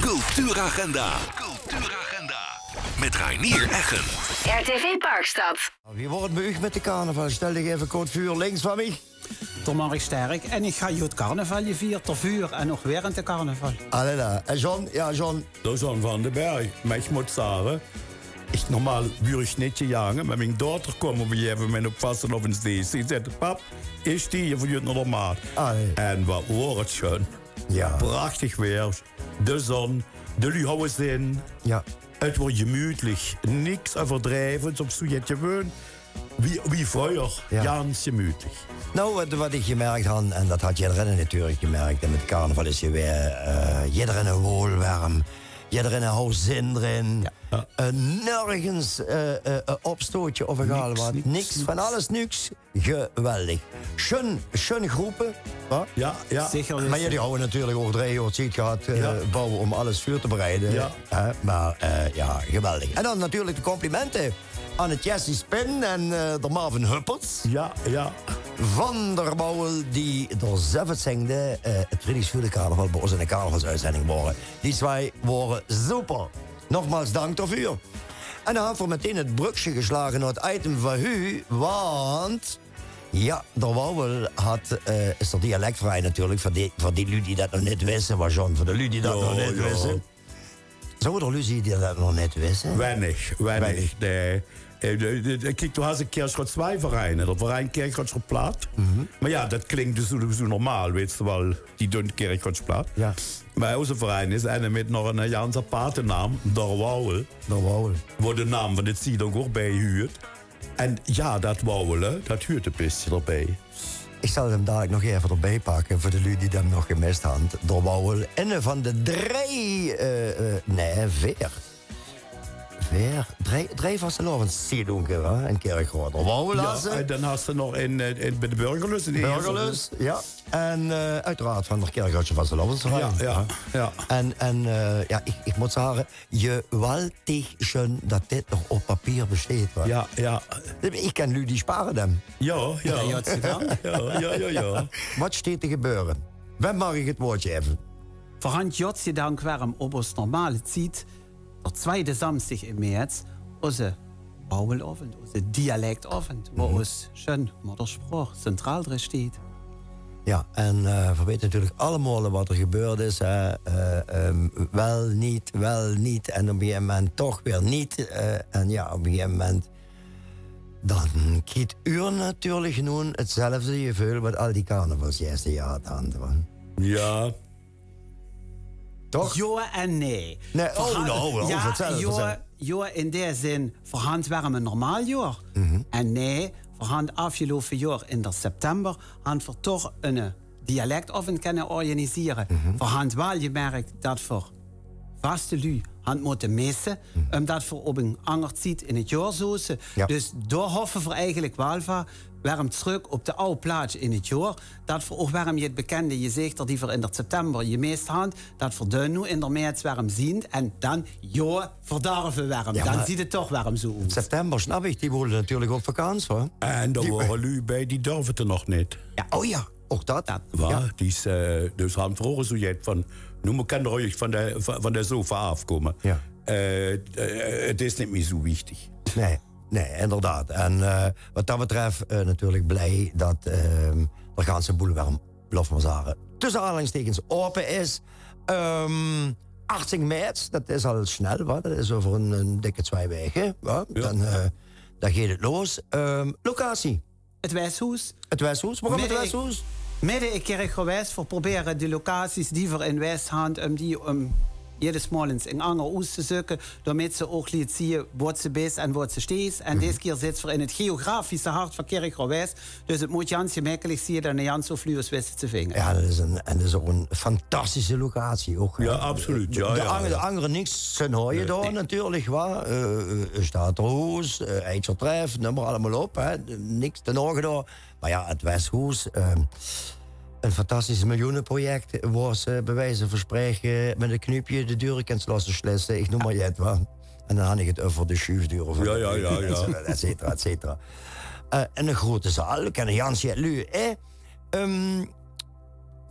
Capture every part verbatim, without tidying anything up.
Cultuuragenda. Cultuuragenda. Met Reinier Eggen. R T V Parkstad. Wie weurt 't bie uch mit de carnaval? Stel dich effe kort veur links van mich. D'r Mark Sterk en ich ha good carnaval gevierd, d'rveur en ouch werend de carnaval. Allela. En John? Ja, John. D'r John van den Berg. Mer ich mót zage, ich, normaal wuur ich neet gejange, mer mien dochter koom op e gegaeve moment op vastelaovesfees. Die zaet: "Pap, ich stie hie veur dich nao de maat." En wat woor 't sjoen. Ja. Prachtig weer, de zon, de luuj hawwe zin. Ja. 't Woor gemütlich, niks euverdreve, op zoe get gewoon. Wie, wie vreuger, gans gemütlich. Nou, wat, wat ich gemerk han, en dat hat jiddereen natuurlik gemerk, en mit carnaval is gewaes, eh, jiddereen wool werm, jiddereen haw zin d'rin. Ja. Eh, nörges, eh, eh, eh, opstootje of egaal wat. Niks, niks. Van alles niks. Geweldig. Sjoen, sjoen gróppe, wa? Ja, ja. Zeker. Mer ja, die hawwe natuurlik ouch drei jaor tied gehad, eh, bouwe óm alles veur te bereide. Ja. Hè, mer, eh, ja, geweldig. En dan natuurlik de complimente aan 't Jessie Spin en, eh, d'r Marvin Hupperts. Ja, ja. Van d'r Wouwel, die d'r zelf zingde, eh, 't riddingsvuur de carnaval bie ós in de carnavalsuitzending wore. Die zwai wore super. Nogmaals dank d'rveur. En dan han v'r meteen 't bröksje geslage nao 't item van hu, want ja, d'r Wouwel hat, eh, is d'r dialekverein natuurlik, veur die, veur die luuj die dat nog neet wisse, wa John, veur de luuj die dat nog neet wisse. Zouwe d'r luuj zeen die dat nog neet wisse? Weinig, weinig, nae. Eh, de, de, de, kiek, doe has 'ne Kirchroa-zwai-verein, hè, d'r verein Kirchroa-plat. Mer ja, dat klink dus zoe, zoe normaal, weits te waal, die doon Kirchroa-plat. Ja. Mer ózze verein is eine mit nog 'ne gans aparte naam, d'r Wouwel. D'r Wouwel. Wo de naam van 't zied ouch bie huurt. En ja, dat wauwele, dat huurt e bietje d'rbie. Ich zal 'm dalik nog effe d'rbie pakke veur de luuj die 'm nog gemis han. D'r Wauwel, inne van de drei, eh, eh, nae, veer. Veer, drei, drei vastelaoveszied, hè, in Kirchroa. D'r Wauwel, ja, en dan has te nog in, eh, in, bie de Burgerlust, in Burgerlust, ja. En, eh, oeteraard van d'r Kirchroadsje Vastelaovesverein. Ja, ja, ja. En, en, eh, ja, ich, ich mót zage, geweldig sjoen dat dit nog op papier besteit, wa? Ja, ja. Ich ken luuj die spare 'm. Ja, ja. Ja, ja, ja, ja. Wat steit te gebeure? Wem maag ich 't waord gaeve? V'r han, godzijdank, werm op ós normale zied, d'r twiede samsdig in maart, ózze Wauwelaovend, ózze Dialektaovend, wo ós sjoen moddersjpraok centraal d'rin steit. Ja, en, eh, v'r weite natuurlik allemaol wat d'r gebeurd is, hè. Eh, ehm, wel, neet, wel, neet, en op e gegaeve moment toch weer neet. Eh, en ja, op e gegaeve moment, dan kriet uur natuurlik noe 'tzelfde geveul wat al die carnavalsjeiste gehad han, wa. Ja. Toch? Joa en nae. Nae, oh, nou, ja, vertèl, joa, vertèl. Joa, in dae zin, v'r han werm e normaal joar. En nae, v'r han aafgeloupe joar in d'r september, han v'r toch inne dialektaovend kenne organisere. V'r han waal gemerk dat v'r vaste luuj han mótte misse, ómdat v'r op 'n anger zied in 't joar zoze. Ja. Dus doa hoffe v'r eigelik waal va werm trök op de aw plaats in 't joar, dat v'r ouch werm jet bekende jezichter die v'r in d'r september jemis han, dat v'r d'r noe in d'r maart werm zeen en dan, joa, verdarve werm. Ja, dan ziet 't toch werm zoe oet. September, snap ich, die wole natuurlik op vakans, wa? En d'r wore luuj bie, die durfde nog neet. Ja, oh ja, ouch dat. Dat. Wa? Ja. Die is, eh, dus han v'r ouch zoe jet van, noe mót ich ruuj van de, van, van de sofa aafkómme. Ja. Eh, eh, 't is neet mie zoe wichtig. Nae. Nae, inderdaad. En, eh, wat dat betref, eh, natuurlik blij dat, ehm, d'r ganse boel werm, laot mer zage, tösse aanhalingstekens ope is. Ehm, achttien maart, dat is al snel, wa? Dat is euver 'n, 'n dikke twie waeke, wa? Ja. Dan, eh, dan geit 't los. Ehm, locatie. 't Westhoes. 't Westhoes? Waorum 't Westhoes? Midde in Kirchroa-West, v'r probere de locaties die v'r in West han, óm die, óm jedes maol ins 'n anger oes te zeuke, doamit se ouch liets zieë wo se bis en wo se steis. En dees kier zits v'r in 't geografische hart van Kirchroa-West, dus 't mót gans gemekkelik zieë dan de gans Vluus wisse te vinge. Ja, dat is 'n, en dat is ouch 'n fantastische locatie, ouch, hè? Ja, absoluut. De, ja, de ja, anger-, ja. De anger niks zin hooie dao natuurlik, wa? Eh, eh, Staterhoes, eh, Eitsertreff, neum mer allemaol op, hè? Niks te noge dao. Mer ja, 't Westhoes, eh, 'n fantastisch miljoeneproject, wo se bie wijze van spreke mit e knupje de deur kins losse slisse, ich neum mer jet, wa. En dan han ich 't euver de sjuufdure van de, ja, ja, ja, et cetera, et cetera. Eh, en 'n groete zaal, kenne gans jet luuj, hè. Ehm,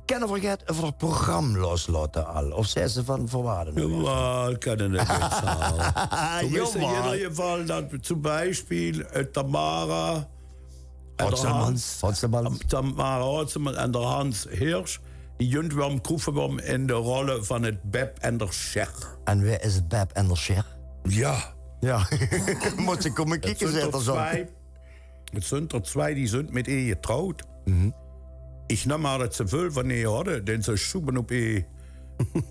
Kenne v'r get euver 't program loslaote al? Of zeen ze van verwaarde? Jawaal, kenne v'r get al. V'r wiste in jidder geval dat v'r toem biespeel, eh, Tamara en d'r Hotsemans, Hans, Hotsemans. Tamara Hotsemans en d'r Hans Hirsch, die junt wurm kroefewurm in de rolle van 't Beb en d'r Sjer. En wae is 't Beb en d'r Sjer? Ja. Ja. Mós se kómme kieke, zaet 'r zo. 't Zunt d'r tswai, die zunt mit ee getrouwd. Ich num aan dat ze völ van ee hadde, den ze sjoebe op ee.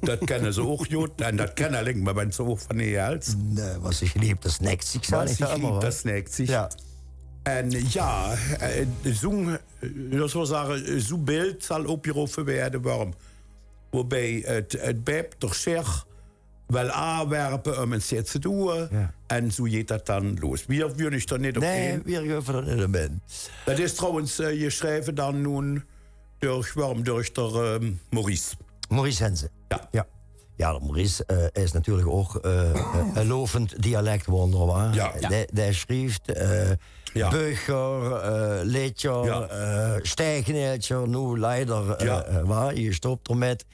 Dat kenne ze ouch good, en dat kenne alleng mer wen ze ouch van ee hèlt. Nee, wat ich leef, dat snekt zich, zag ich. Wat ich leef, dat snekt zich. Ja. En ja, eh, zoe'n, eh, dat wil zage, zoe'n beeld zal opgerofe waere, wurm. Woebie 't, 't Beb d'r Sjer wel aanwerpe um e zet ze doe. Ja. En zoe geit dat dan los. Wier, wier ich d'r nit op in. Nee, wier geuve d'r nit op in. Dat is trouwens, eh, gesjreve dan noe durch, wurm durch d'r, ehm, Maurice. Maurice Henze. Ja. Ja. Ja, d'r Maurice, eh, is natuurlik ouch, eh, eh, e lovend dialekwonder, wa? Ja. Dae, dae sjrief, eh, böcher, eh, leedjer, eh, steigneltjer, noe leider, eh, eh, wa? Hae stop d'r mit.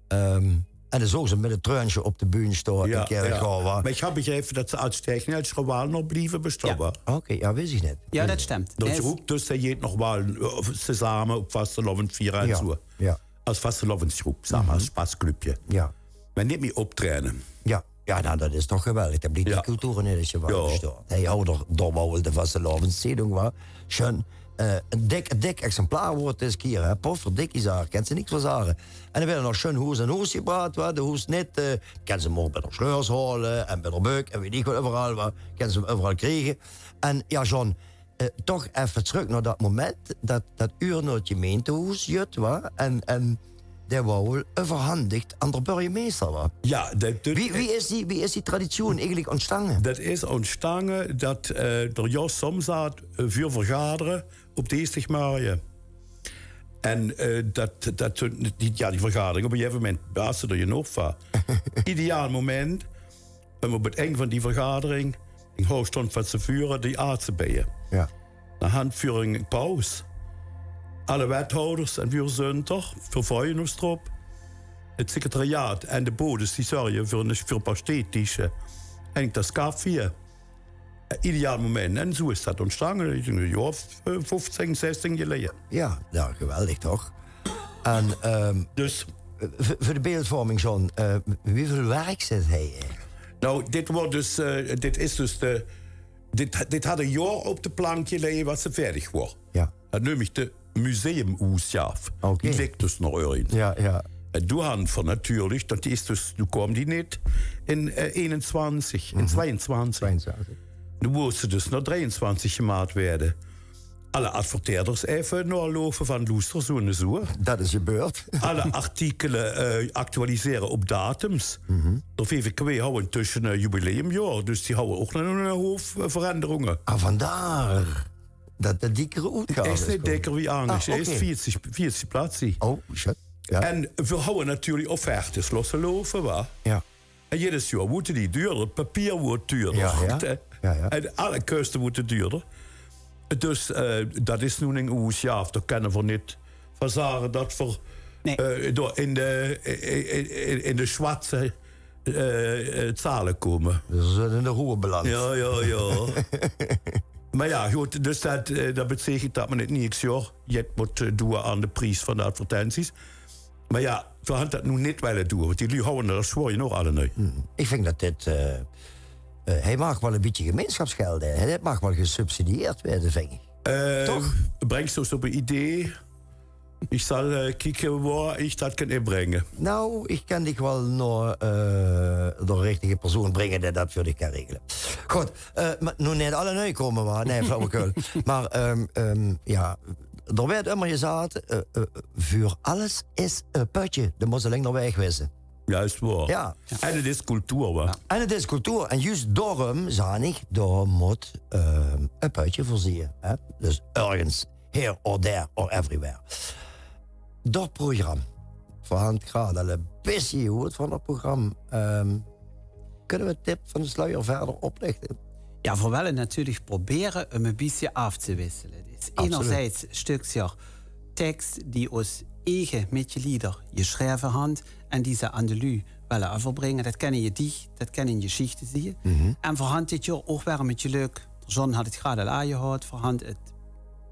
Ehm, en dan zoog ze mit e treunsje op de bühne stoon, ja, in Kirchroa. Mer ich höb begrepe dat ze es steigneltjer waal nog blieve bestoon. Oké, ja, wis ich nit. Ja, dat stimmt. Dat is good, dus ze geit nog waal, eh, same op vastelaovend viere en zoe. Ja. Es vastelaovendsgroep, same es spasclubje. Ja. Mer nit mie optraeje. Ja. Ja, nou, dat is toch geweldig. Dat blief die cultuur in Nederland bestoon. Hae hou d'r, d'r wou de vastelaovendszedung, wa? Sjoen, eh, e dik, e dik exemplaar woort dis kier, hè. Potverdikkie, zag 'r, kens se niks van zage. En dan woort 'r nog sjoen hoes aan hoes gebraat, wa? De hoes nit, eh, kens se 'm ouch bie d'r Sjleurs haole en bie d'r Beuk en weit ich wat euveral, wa? Kens se 'm euveral kriege. En ja, John, eh, toch effe trök nao dat moment dat, dat uur nao 't gemeentehoes jut, wa? En, en dae wou euverhandigd aan d'r burgemeister, wa? Ja, dat, dat, wie, wie is die, wie is die traditioen eigelik óntstange? Dat is óntstange dat, eh, d'r Jos Somzaat, eh, vuur vergadere op dinsdigmörge. En, eh, dat, dat, die, ja, die vergadering, op e gegaeve moment waas d'r genóg van. Ideaal moment, um op 't ing van die vergadering, ich hou stond van ze vure, die aad ze beie. Ja. Nao handvuring paus. Alle wethouders en vuur zunter, vuur vruie of strop. 't Secretariaat en de bodes, die zörge vuur e, vuur e paar steetiesje. En 't tas kaffie. Eh, ideaal moment. En zoe is dat óntstange. Ich dink e joar of, eh, vieftien, zestien geleje. Ja, ja, geweldig toch? En, ehm, dus, eh, vuur, vuur de beeldvorming, John, eh, wieväöl werk zit hie in? Nou, dit woort dus, eh, dit is dus de, dit, dit had e joar op de plank geleje wat ze vaerdig woor. Ja. Dat neum ich de museumoesjaaf. Oké. Die ligk dus nog örges. Ja, ja. En doe han vuur natuurlik, dat is dus, doe koom die nit in, eh, eenentwintig, in twieëntwintig. Twieëntwintig. Doe woort ze dus nao drieëntwintig gemaat waere. Alle adverteerders effe naolaufe van loester, zoe en zoe. Dat is gebeurd. Alle artikele, eh, actualisere op datums. D'r V V Q W hou intösse e jubileumjoar, dus die houwe ouch nog e hoof, eh, verenderunge. Ah, vandaar dat 't dikkere oetgaaf is. Is nit dikker wie angers. Ah, oké. Is veertig, veertig platsie. Oh, shit. Ja. En vuur houwe natuurlik offertes losse loupe, wa? Ja. En jedes joar woorte die duurder. 't Papier woort duurder. Ja, ja. Ja, ja. En alle köste woorte duurder. Dus, eh, dat is noe ing oesjaaf. Dao kenne vuur nit van zage dat vuur, eh, door in de, in, in, in de zwarte, eh, eh, zale kómme. Dus in de roe beland. Ja, ja, ja. Mer ja, good, dus dat, eh, dat beteikent dat me nit niks, joh, jet mót, eh, doeë aan de pries van de advertenties. Mer ja, vuur han dat noe nit wille doeë, want die luuj houwe dat zwoor genóg allebei. Ich ving dat dit, eh, eh, hae maag waal e bietje gemeinsjapsgeld, hè. Dit maag waal gesubsidieerd waere, ving ich. Eh, toch? Bringste mich op e idee. Ich zal, eh, kieke wo ich dat kan inbringe. Nou, ich kan dich waal nao, eh, de richtige persoon bringe dae dat vuur dich kan regele. Good, eh, mer noe nit allebei kómme, wa? Nee, flauwekul. Mer, ehm, ehm, ja, d'r weurt ummer gezaat, eh, eh, vuur alles is e pötje. D'r mós alleng d'r waeg wisse. Juist woar. Ja. En 't is cultuur, wa? En 't is cultuur. En juust daorum zaan ich, dao mót, ehm, e pötje vuur zieë, hè? Dus örges, here or there or everywhere. Dat program. Vuur han 't graad al e bietje gehuurd van dat program. Ehm, kónne vuur 't tip van de sluier wiejer oplichte? Ja, vuur wille natuurlik probere um e bietje aaf te wissele. Dus enerzijds stökskes teks die ós eige mitjelieder jesjreve hant en die ze aan de lu wille euverbringe. Dat kenne jediech, dat kenne jesjichte zieë. En v'r hant dit joar ooch werm 't jelök, John hat 't graad al aajehaold, v'r hant 't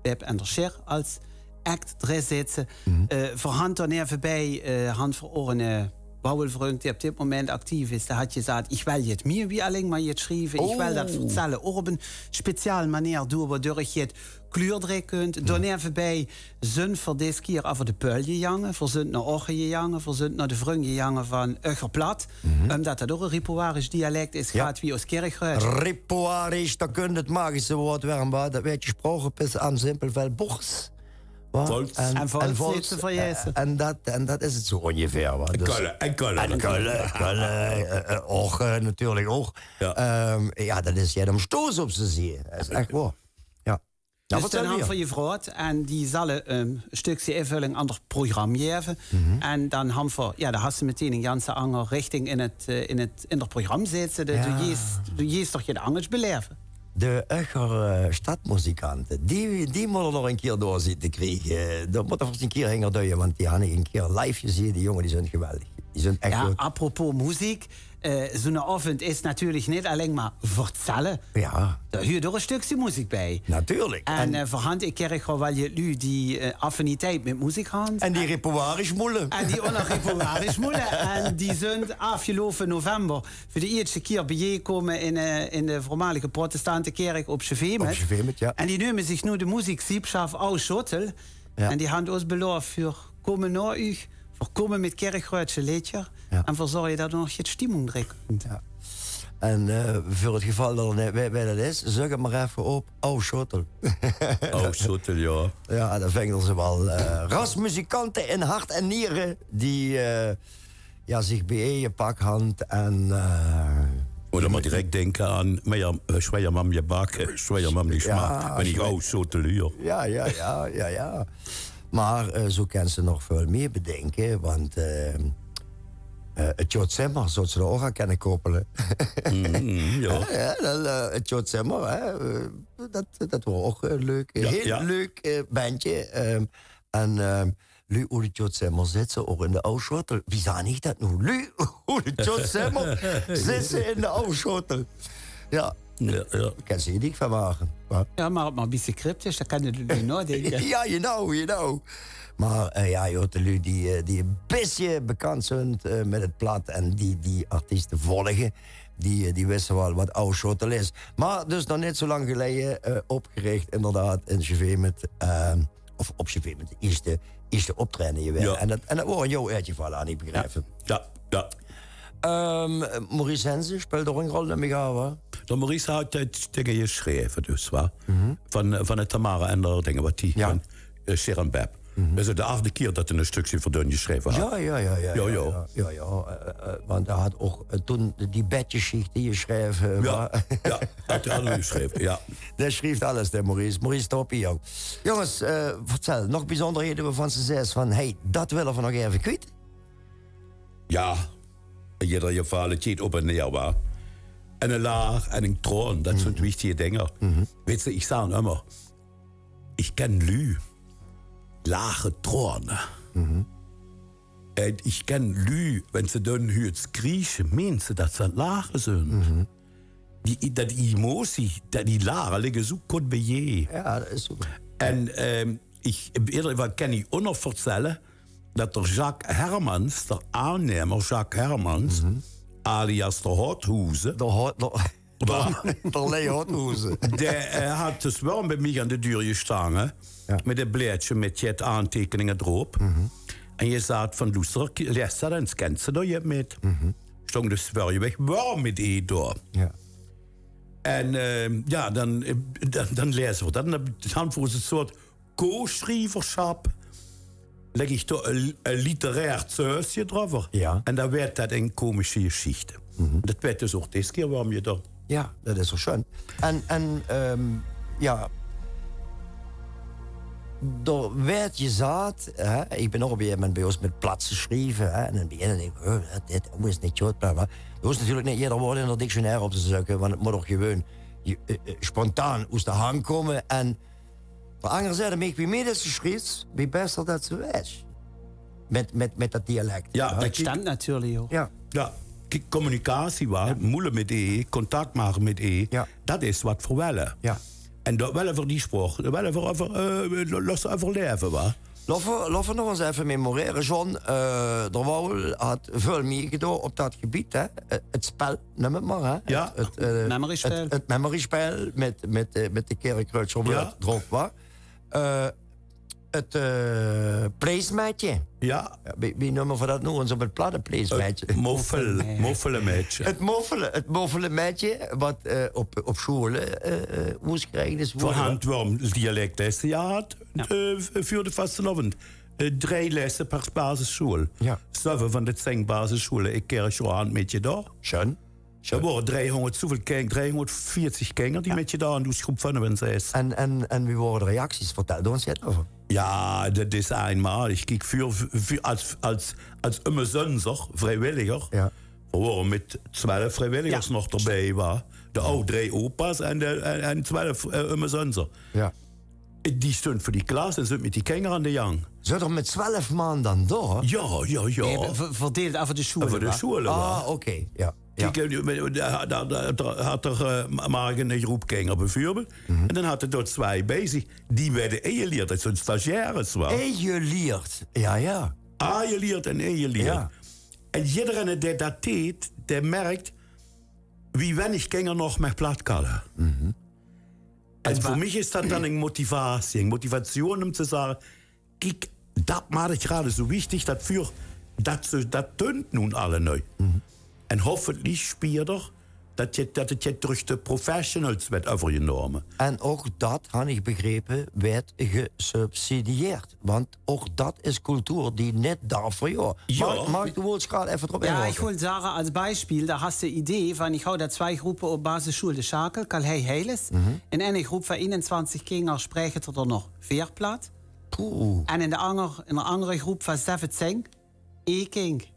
Beb en der Sjer als act d'r zitse. Eh, v'r hant d'r nevebij, eh, hant v'r ooch 'ne, eh, wauwelvrunk die op dit moment actief is. Dae hat jezaat: "Ich wil jet mieë wie alling mar jet sjrieve. Ich wil dat verzelle ooch op 'n speciaal maneer doeë, waodurch jet kleur d'r in kunt." D'r nevebij zunt v'r dis kier euver de Peul jejange, v'r zunt nao Oche jejange, v'r zunt nao de vrung jejange van Öcher Plat, umdat dat ooch 'n Ripuarisch dialect is, graad wie oos Kirchröadsj. Ripuarisch, dao kunt 't magische woord werm, wa? Dat weëd jesjproche bis aan Simpelveld, Bochs. Wa? Volz. En, en Volz, neet te verjesse. En dat, en dat is 't zoeë onjeveer, wa? Dus Kölle, en Kölle. En Kölle, Kölle, eh, eh, ooch, eh, natuurlik ooch. Ja. Ehm, ja, dat is jet um sjtoos op ze zieë. Dat is ech woar. Ja. Dus dan hant v'r jevraogd en die zalle, ehm, 'n sjtukske invulling aan d'r program jeve. En dan hant v'r, ja, dan has se meteen 'n janse anger richting in 't, eh, in 't, in d'r program zitse. De, de jees, de jees toch jet angers beleve. De Öcher, eh, sjtadmuzikante, die, die mótte nog 'ne kier door zieë te kriege. Dao mótte v'r ins 'ne kier hinger doeë, want die han ich 'ne kier live jezieë. Die jonge, die zunt geweldig. Die zunt ech good. Ja, apropos muziek, eh, zoeë'n aovend is natuurlik neet alling mar verzelle. Ja. Dao huurt ooch 'n sjtukske muziek bij. Natuurlik. En, eh, v'r hant in Kirchroa waal jet lu die, eh, affiniteit mit muziek hant. En die Ripuarisch moele. En die ooch nog Ripuarisch moele. En die zunt aafjelofe november veur de ieësjte kier biejekomme in, eh, in de veurmalige protestante kirk op Sjevemut. Op Sjevemut, ja. En die numme zich noe de muziek Siebschaft Auschottel. Ja. En die hant oos belaof veur kómme nao uch, veur kómme mit Kirchröadsje leedjer. Ja. En veur zörje dat d'r nog jet sjtimmung d'r in kunt. Ja. En, eh, veur 't geval dat d'r neet weëd wae dat is, zök 't mar effe op Auschottel. Auschottel, ja. Ja, dan vingde ze waal, eh, rasmuzikante in hart en niere die, eh, ja, zich biejepak hant en, eh, Mót dan mar direk dinke aan, mar ja, eh, Schweiermam je backe, Schweiermam die smaak, wenn ich Auschottel huur. Ja, ja, ja, ja, ja. Mar, eh, zoeë kens se nog väöl mieë bedinke, want, eh, eh, 't Jot Zimmer zóts se d'r ooch aan kenne koppele. Mhm, ja. Ja, ja, dan, eh, 't Jot Zimmer, hè, eh, dat, dat woar ooch, eh, leuk. Ja, hiel leuk, eh, bendje. Ehm, en, ehm, lu oet 't Jot Zimmer zitse ooch in de Auschottel. Wie zaan ich dat noe? Lu oet 't Jot Zimmer zitse in de Auschottel. Ja. Ja, ja. Kens se dich van make, wa? Ja, mar, mar 'n bietje cryptisch, dan kenne de lu naodinke. Ja, genau, genau. Mar, eh, ja, joh, de lu die, eh, die 'n bietje bekand zunt, eh, mit 't plat en die, die artieste volge, die, eh, die wisse waal wat Auschottel is. Mar dus nog neet zoeë lang geleie, eh, opgerich, inderdaad, in Sjevemut, eh, of op Sjevemut, de ieësjte, ieësjte optraeje jeweë. Ja. En dat, en dat woar in jouw oeëtje valle, han ich begrepe. Ja, ja. Ehm, Maurice Henze sjpeelt d'r ooch 'n rol, num ich aan, wa? D'r Maurice hat 't dinge jesjreve, dus, wa? Van, eh, van 't Tamara en d'r dinge, wat die van, eh, Sjer en Beb. Dat is de aafde kier dat 'r 'n sjtukske veur d'n jesjreve hat. Ja, ja, ja, ja, ja, ja, ja, ja, eh, eh, want d'r hat ooch, eh, toen die bedjesjichte jesjreve, wa? Ja, hat 'r al jesjreve, ja. Dae sjrieft alles, d'r Maurice. Maurice, top, jong. Jonges, eh, verzèl, nog bezunderhede wovan se zaes van, hey, dat wille v'r nog effe kwiet? Ja, in jeder geval, 't jeet op en neer, wa? En 'n laach en 'n troan, dat zunt wichtige dinger. Wits se, ich zaan ummer, ich ken lu, lache, troane. En ich ken lu, wenn se dan huuts kriesje, meent se dat ze aan 't lache zunt. Die, dat emotie, dat die lare ligke zoeë kort biejein. Ja, dat is zoeë. En, ehm, ich, in jeder geval ken ich ooch nog verzèlle dat d'r Jacques Hermans, d'r aannemer Jacques Hermans, alias d'r Hothoeze, d'r Hot-, d'r, d'r, d'r Lei Hothoeze, dae, eh, hat dus waal bie mich aan de duur jestange, ja, mit e blaedje mit jet aanteikeninge d'rop. En jezaat van: "Loester, ki-, laes dat ins, kens se dao jet mit?" Sjtóng dus veur je weg waal mit e dao. Ja. En, ehm, ja, dan, eh, dan, dan laeze v'r dat. En dan, dan veur oos 'n soort co-sjrieversjap lègk ich toch e, e literair sausje d'reuver. Ja. En dan weëd dat 'n komische jesjichte. Dat weëd dus ooch dis kier waal mieë d'r. Ja, dat is toch sjun. En, en, ehm, ja, d'r weëd jezaat, hè, ich bin ooch op e jejeëve moment bie oos mit plat jesjreve, hè, en in 't bieëgin dink ich, "Huh, dit, dit is neet good, bla, bla." Doe hoofs natuurlik neet jeder woord in d'r dictionair op te zeuke, want 't mót ooch jeweun je, eh, eh, spontaan oes de hang kómme. En van anger zaat, mich, wie mieë dat se sjriefs, wie besser dat se weëds. Mit, mit, mit dat dialek. Ja, dat kiek, natuurlik ouch. Ja. Ja, kiek, communicatie, wa? Moele mit ee, contact make mit ee. Ja. Dat is wat veer wille. Ja. En dat wille veer, die sprook, dat wille veer euver, eh, lo-, losse euverleve, wa? Losse veer, losse veer nog ins effe memorere, John. Eh, d'r Wauwel hat väöl mieë gedoa op dat gebied, hè? Eh, 't spel, neum 't mer, hè? Ja. 't, 't, eh, 't memory-spel. 't, 't memory-spel mit, mit, eh, mit de Kirchröadsjer, ja, drop, wa? Eh, 't, eh, pleesmetje. Ja. Ja, wie, wie neume veer dat noe ins op 't plat, e pleesmetje? 't Moffele-, moffelemetje. 't Moffele-, 't moffelemetje, wat, eh, op, op sjoele, eh, eh, oesgereik is. Veer hant, veer hant dialeklesse gehad, eh, veur de vastelaovend. Eh, drei lesse per basissjoel. Ja. Zeve van de tseng basissjoele, ich ken 't sjoel, hant 't metje doa. Sjun. D'r wore driehóngerd, zoeväöl kin-, driehóngerdveertig kinger die mitgedoa hant, oes groep vijf en zes. En, en, en wie wore de reacties? Vertèl ós ins get euver. Ja, dat is einmalig. Kiek, veur, veur, es, es, es Ummesunzer, vriewilliger, veer wore mit twelf vriewilligers nog d'rbie, wa? De aw drei opa's en de, en, en twelf, eh, Ummesunzer. Ja. Die stunde veur die klas en zunt mit die kinger aan de jang. Zunt d'r mit twelf man dan doa? Ja, ja, ja. Nae, ver-, verdeeld euver de sjoele, euver de sjoele, wa? Ah, oké, ja. Kiek, eh, dao, dao, dao hat d'r, eh, Mark 'n groep kinger, bieveurbeeld. En dan hat 'r doa tswai bie zich. Die weëde ingelierd, dat zunt stagiaires, wa? Ingelierd, ja, ja. Aangelierd en ingelierd. Ja. En jidderein dae dat deet, dae merkt wie wennig kinger nog mit plat kalle. En veur mich is dat dan 'n motivatie, 'n motivatie um te zage: kiek, dat maak ich grade zo wichtig, dat veur, dat ze, dat dunt noe alle nui. En hoffentlich spieëder dat 't, dat 't trök de professionals weëd euvergenome. En ouch dat, han ich begrepe, weëd gesubsidieerd. Want ouch dat is cultuur die nit dao veur joa. Ja. Mark, Mark, doe wools grade effe d'rop inhake. Ja, ich wol zage, es Beispiel, doa has de idee van, ich hou doa tswai groepe op basissjoel De Sjakel, Karl Heij Heiles. En eine groep van einentwintig kinger spraeke d'r doa nog veer plat. Poeh. En in de anger, in de angere groep van zeventien, ee kink.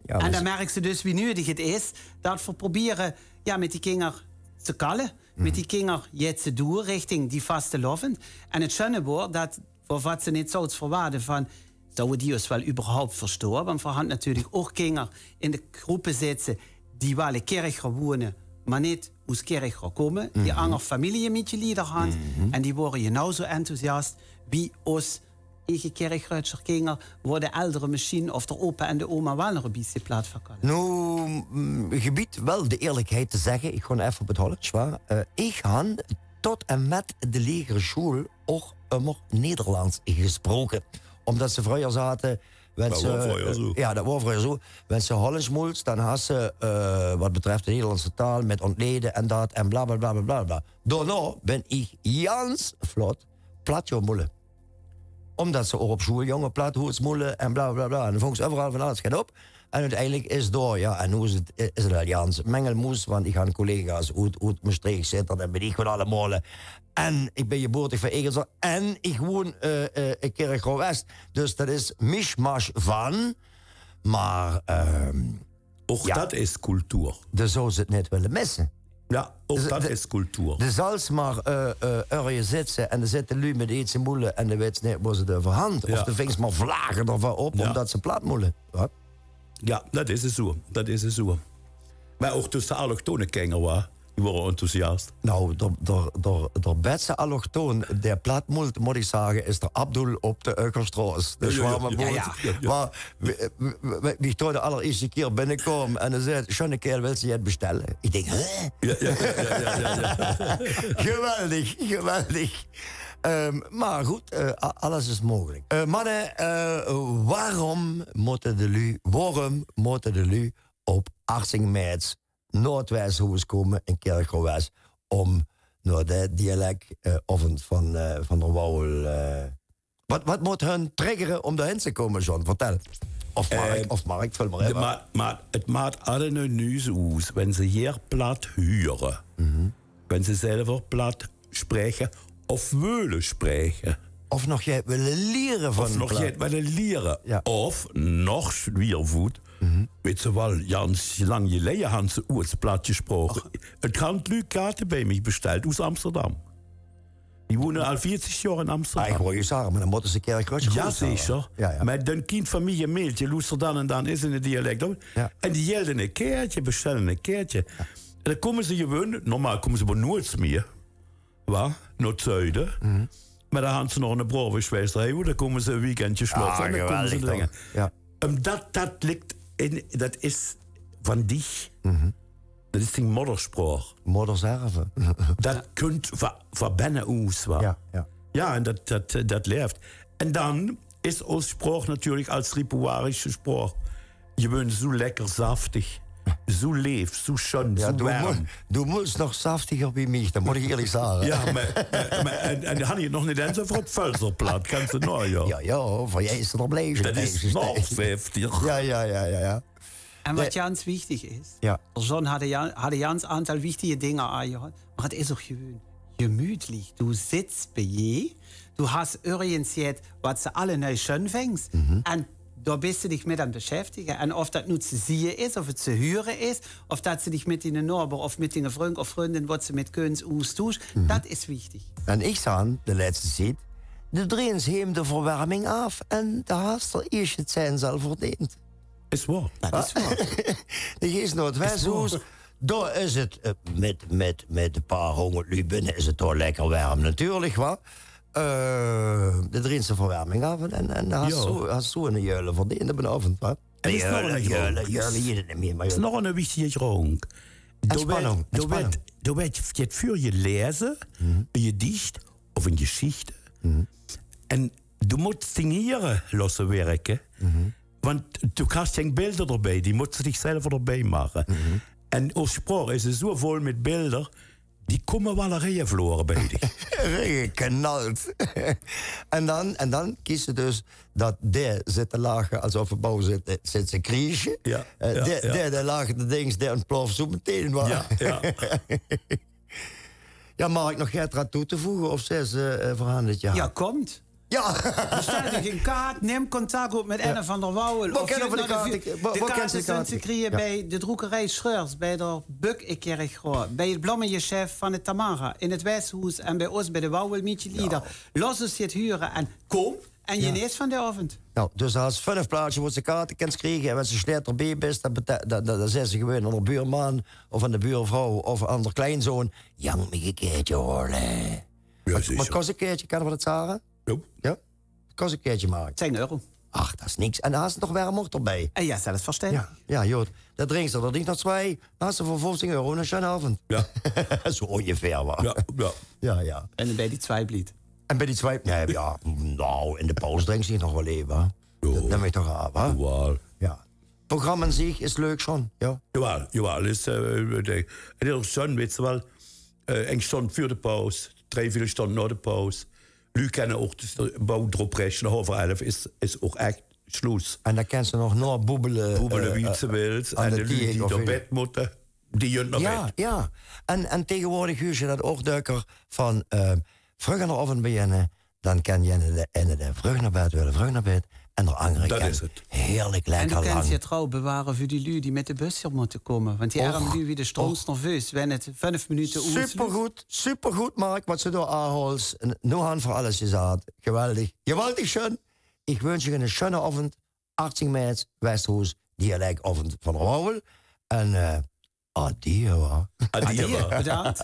Ja, en dan merks te dus wie nudig 't is dat v'r probere, ja, mit die kinger te kalle, mit die kinger jet te doe richting die vastelaovend. En 't sjunne woar dat, veur wat ze nit zouts verwachte van, zouwe die ós wel überhaupt verstoa? Want v'r han natuurlik ouch kinger in de groepe zitse die wel in Kirchroa wone, mer nit oes Kirchroa kome, die anger familiemitglieder han. En die wore genauzo enthousiast wie ós eige Kirchröadsjer kinger, woar de eldere mesjien of d'r opa en de oma wel nog e bietje plat van kalle. Noe, mm, gebied wel de eerlikheid te zegge, ich gaon effe op 't Hollands, wa? Eh, ich han tot en mit de liegere sjoel ouch ummer Nederlands gesproke. Omdat ze vreuger zate, wen ze, ja, dat woar vreuger zo. Wen ze Hollands mols, dan has ze, eh, wat betreft de Nederlandse taal, mit ontlede en dat en bla, bla, bla. Daonao bin ich jans vlot plat joa moele. Omdat ze ouch op sjoel jonge plat hoes moele en bla, bla, bla. En dan vong ze euveral van alles get op. En oeteindelik is doa, ja, en noe is 't, is 't al jans mengelmoes, want ich han collega's oet, oet Mestreech, Zitterd en weit ich wat allemaol. En ich bin geboortig van Egelstreek en ich woon, eh, eh, in Kirchroa-West. Dus dat is mischmasch van, mer, ehm, ouch dat is cultuur. De zouws 't nit wille misse. Ja, ouch dat is cultuur. De zals mer, eh, eh, örje zitse en d'r zitte luuj mit eets te moele en de weits nit woa ze 't euver han. Of de vings mer vlage d'rvan op, omdat ze plat moele. Wat? Ja, dat is zo. Dat is zo. Mer ouch tösse allochtone kinger, wa? Die woare enthousiast. Nou, d'r, d'r, d'r, d'r bètste allochtoon dae plat moelt, mót ich zage, is d'r Abdul op de Ökkerstroas. De Zwamemoort. Wa, wie, wie, wie ich doa de allerierste kier binnekoam en dae zaet: "Sjunne kael, wils se jet bestelle?" Ich dink: "Hè?" Geweldig, geweldig. Ehm, mer good, eh, a-, alles is meugelik. Eh, manne, eh, waorum mótte de luuj, waorum mótte de luuj op achttien maart noa 't Westhoes kome in Kirchroa-West um noa de dialek, eh, oavend van, eh, van d'r Wauwel, eh, wat, wat mót hun triggere um doahin te kome, John? Vertèl. Of Mark, eh, of Mark, völ mer in. Mer, mer 't maat alle nui nuus oes, wen ze hie plat hure. Wen ze zelver plat spraeke of wille spraeke. Of nog jet wille liere van. Of nog jet wille liere. Ja. Of nog zwiervoet. Weits se wel, jans lang geleie han ze oets plat gesproke. Och. 't Hant luuj kaarte bie mich besteld, oes Amsterdam. Die woene al veertig jaor in Amsterdam. Ah, ich wol zage, mer dan mótte ze 'ne kier 'n krutsje... Ja, zeker. Ja, ja. Mer dan kump van mich e mailtje, loester, dan en dan is 'n dialek. Ja. En die jelde 'n kaertje, bestelle 'n kaertje. Ja. En dan kómme ze gewoon, normaal kómme ze bie noets mieë. Wa? Nao 't zuide. Mer dan hant ze nog 'n brave sjwester, hè, dan kómme ze e weekendje sjloffe en dan kómme ze dinge. Ja. Umdat dat lik in, dat is van dich. Dat is dien moddersjpraok. Modderserve. Dat kunt va-, van benne oes, wa? Ja, ja. Ja, en dat, dat, dat leeft. En dan is ós sjpraok natuurlik es ripuarische sjpraok gewoon zoe lekker zaftig, zoe leef, zoe sjun, zoe werm. Doe mós nog zaftiger bie mich, dat mót ich ierlik zage. Ja, mer, mer, mer en, en dan han ich 't nog neet ens euver 't Pölzer plat, kans se noe, ja. Ja, ja, van jij is er nog blij. Dat is nog vijftig. Ja, ja, ja, ja, ja. En wat gans wichtig is, ja. John had e, had e gans aantal wichtige dinger aangehald, mer 't is ouch gewoon gemütlich. Doe zits bie je, doe has örjens jet wat se alle nui sjun vings. En dao bis se dich mit aan 't besjeftige. En of dat noe ze zieë is, of 't ze hure is, of dat se dich mit diene nober of mit diene vrund of vrundin, wat se mit kuns, oestoes, dat is wichtig. En ich zaan de lètste tied, de Drins heem de verwerming aaf en de has d'r ieësj 't zèns al verdeend. Is waor. Dat is waor. De geis nao 't westhoes. Dao is 't, eh, mit, mit, mit e paar hóngerd luuj binne is 't toch lekker werm natuurlik, wa? Eh, de Driense verwerming aaf en, en, en has zoe, has zoe 'ne juile verdeend op 'nen aovend, wa? En is nog 'ne juile, juile, juile, juile, neet mieë, mer is nog 'ne wichtige grónd. En sjpannung, en sjpannung. Dao weëd, dao weëd jet veur jeleze, e gedicht of 'n gesjiechte. En doe mós dien hiere losse wirke. Want doe kriegs gein bilder d'rbie, die mós se dich zelver d'rbie make. En ós sjpraok is zoe vol mit bilder, die kómme waal 'ne rieje vlore bie dich. Rieje knalt. En dan, en dan kies se dus dat dae zit te lache alsof 'r bouw zit, zit te kriesje. Ja, eh, ja, dae, ja. Dae, dae lache, de dings, dae ontplof zoe meteen, wa? Ja, ja. Ja, Mark, nog get d'raan toe te voege of zes, eh, eh, veur aan dit jaor? Ja, komt. Ja. Bestel dich 'n kaart, nim contact op mit Enne van der Wouwel. Wo kinne v'r de kaarte, wo kinne v'r de kaarte kriege? Ja. Bie de droekerie Schreurs, bie de Buk-, Kirchroa, bie 't blommegesjef van de Tamara, in 't Westhoes en bie ós bie de Wouwel Mietje Lieder. Ja. Los ós jet hure en kóm en geneet van de aovend. Nou, dus es se vunf plaatsje wo se kaarte kins kriege en wens se sjleit d'rbie bis, dan bete-, dan, dan, dan zes se gewoon aan de buurman of aan de buurvrouw of aan de kleinzoon: "Jang mich e kaertje hole." Ja, wat, wat kos e kaertje, kan v'r dat zage? Ja. Ja? Kos e kaertje, Mark? Tien euro. Ach, dat is niks. En dan has se nog werm d'rbie. Eh, ja, zelfverständlich. Ja, ja, good. Dan drinks se d'r dich nog twee. Dan has se veur vieftien euro 'ne sjunne aovend. Ja. Zoe óngeveer, wa? Ja, ja. Ja, ja. En dan bie die twee blied. En bie die twee, nee, ja, nou, in de paus drinks se nog waal eve, hè? Ja. Dat num ich toch aan, hè? Jawaal. Ja. Programma aan zich is leuk, John, ja? Jawaal, jawaal. Is, eh, de, 't is ouch sjun, weits se waal, eh, eng sjtond veur de paus, drei, veer sjtond nao de paus. Luuj kinne ouch dus de bouw d'rop richte, nao half elf is, is ouch ech sloes. En dan kins se nog nao boebele, boebele, eh, wie se wils. En de luuj die nao bed mótte, die junt nao bed. Ja, ja. En, en taegewoordig huurs se dat ouch dökker van, eh, vreuger nao aovend beginne, dan kan d'n eine, d'n eine vreuger nao bed wille, vreuger nao bed. En d'n angere kan heerlik lekker lang. En dan kins se 't trouw beware veur die luuj die mit de bus hie mótte kómme. Want die erm luuj weëde stroomsnerveus, wen 't vunf minute oes. Supergood, supergood, Mark, wat se dao aanhools. En noe han v'r alles gezaat. Geweldig. Geweldig sjun. Ich wunsj uch 'ne sjunne aovend. Achttien mei, Westhoes, dialekaovend van Wouwel. En, eh, adieë, wa? Adieë, wa? Adieë, bedankt.